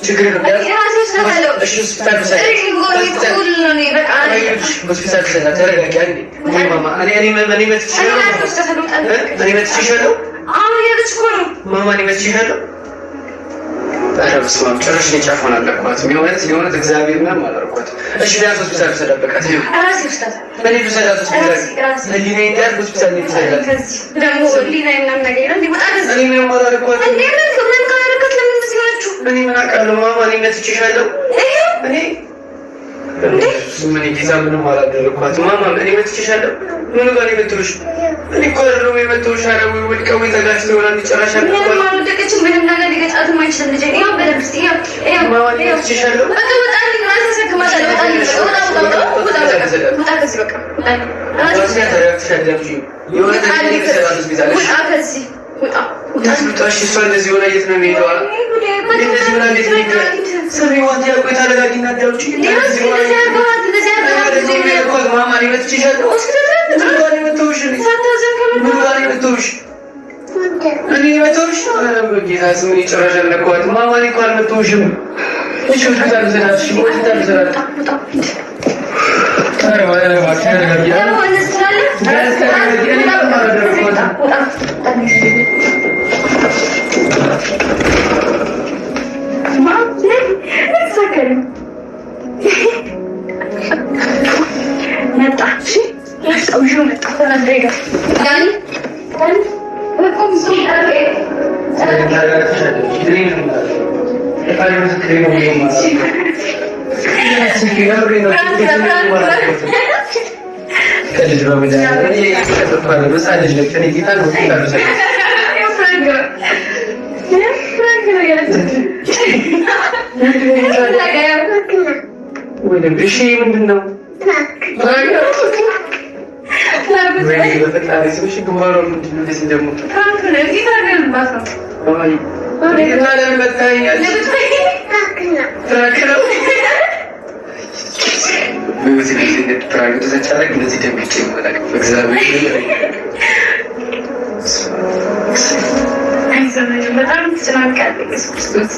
ችግር የለም። እሺ ሆስፒታል ውሰዳት። ተረጋጊ። ማማ እኔ መትቼሻለሁ። ማማ እኔ መትቼሻለሁ። ኧረ በስመ አብ ጭራሽ እኔ ጫፏን አልነኳትም። የእውነት የእውነት እግዚአብሔር ምንም አላደረኳትም። እሺ ቢያንስ ሆስፒታል ውሰዳት። በቃ እኔ ልውሰዳት ሆስፒታል። ህሊናዬ እንዳያርፍ ሆስፒታል እኔ ልውሰዳት። እኔ ምንም አላደረኳትም። እኔ ምን አውቃለሁ ማማ፣ እኔ መትቼሻለሁ። እኔ ምን ጌታ ምንም አላደረኳትም ማማ፣ እኔ መትቼሻለሁ። ምኑ ጋር ነው የመታሁሽ? እኔ እኮ አይደለሁም የመታሁሽ። ኧረ ወይ ወድቀው ወይ ተጋጭተው ይሆናል። ጭራሽ ምንም አልወደቀችም። ምንም ነገር ሊገጫትም አይችልም። ልጄ ይኸው በደምብ እስኪ ይኸው ማማ፣ እኔ መትቼሻለሁ። በቃ ውጣልኝ፣ ራሴ አሳክማታለሁ። ውጣልኝ፣ ውጣ፣ ውጣ፣ ውጣ፣ ውጣ ከዚህ በቃ ውጣ ከዚህ ውጣ። እሺ እሷ እንደዚህ ሆና የት ነው የሚሄደው? እንደዚህ ሆና እንዴት ነው የሚሄደው? ስሚ ዋት ያልኩህ ተረጋጊና አዳምጪኝ። ማማ እኔ መትቼሻለሁ። ምኑ ጋር ነው የመታሁሽ? ምኑ ጋር ነው የመታሁሽ? እኔ የመታሁሽ? ኧረ በጌታ ስም እኔ ጭራሽ አልነካኋትም። ማማ እኔ እኮ አልመታሁሽም። እሺ ሆስፒታል ውሰዳት። እሺ ሆስፒታል ውሰዳት። ኧረ እባክሽ ተረጋጊ። ቢያንስ ተረጋጊ። እኔ ምንም አላደረኳትም። መጣ ከልጅ በመድኃኒዓለም ሕፃን ልጅ ነች። እኔ ጌታን ሆስፒታል ውሰዳት። እሺ ምንድን ነው? በፈጣሪ ስም እሺ፣ ግንባሯ ምንድን ነው እንደዚህ ደግሞ? እና ለምን መታኸኛለሽ? prank ነው። በዚህ ጊዜ prank ተሰቻለክ እንደዚህ ደንግጬ አላውቅም። እግዚአብሔር በጣም ትጨናንቃለህ። ኢየሱስ ክርስቶስ።